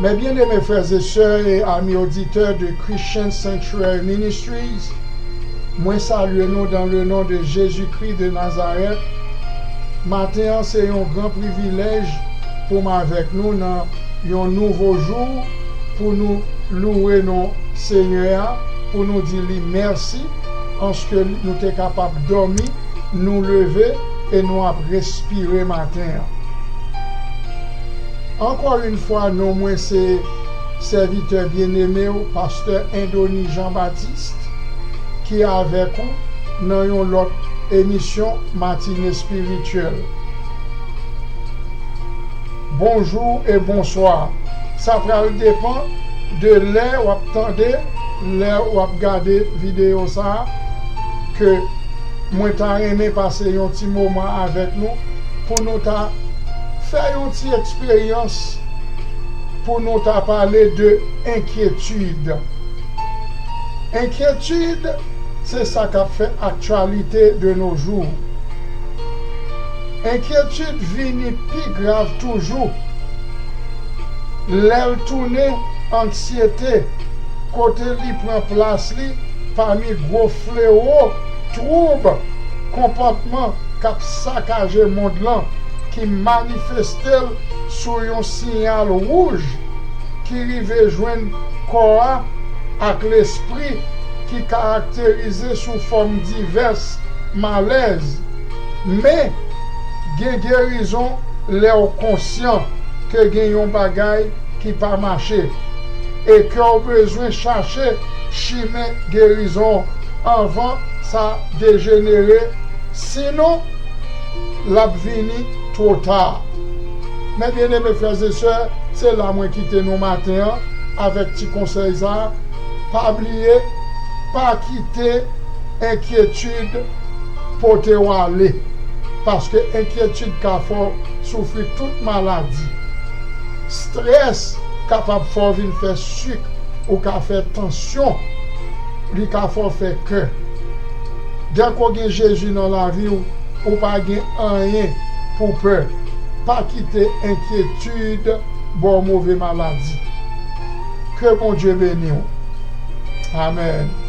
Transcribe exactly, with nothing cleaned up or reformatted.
Mes bien-aimés frères et sœurs et amis auditeurs de Christian Sanctuary Ministries, mwen salye nou dans le nom de Jésus-Christ de Nazareth. Maten an, se yon gran privilèj pou m avèk nou nan yon nouvo jou, pou nou louwe non Senyè a, pou nou di li mèsi, paske nou te kapab dòmi, nou leve e nou ap respire maten an. Encore une fois, non mwen se sèvitè byeneme w, pastè Endony Jean Baptiste, ki avèk ou nan yon lòt emisyon Matin Espirityèl. Bonjou e bonswa. Sa pral depann de lè w ap tande, lè w ap gade videyo sa a, ke mwen ta renmen pase yon ti moman avèk nou pou nou ta fè yon ti eksperyans, pou nou ta pale de enkyetid. Enkyetid, se sa k ap fè aktyalite de nos jours. Enkyetid vini pi grav toujou lè l tounen anksyete, kote li pran plas li pami gwo flewo twoub konpòtman k ap sakaje mond lan, ki manifeste l sou yon siyal wouj ki rive jwenn kò a ak lespri, ki karakterize sou fòm divès malèz. Men, gen gerizon lè w konsyan ke gen yon bagay ki pa mache e ke w bezwen chache chimen gerizon anvan sa dejenere, sinon l ap vini twò ta. Mes bien-aimés frères et sœurs, se la mwen kite nou maten an avèk ti konsèy sa a. Pa bliye, pa kite enkyetid pote w ale, paske enkyetid ka fè w soufri tout maladi. Strès kapab fè w vin fè sik, ou ka fè tansyon, li ka fè w fè kè. Dèke w gen Jezi nan lavi w, ou pa gen anyen pou pè. Pa kite enkyetid ba w move maladi. Ke Bondye beni w. Amèn.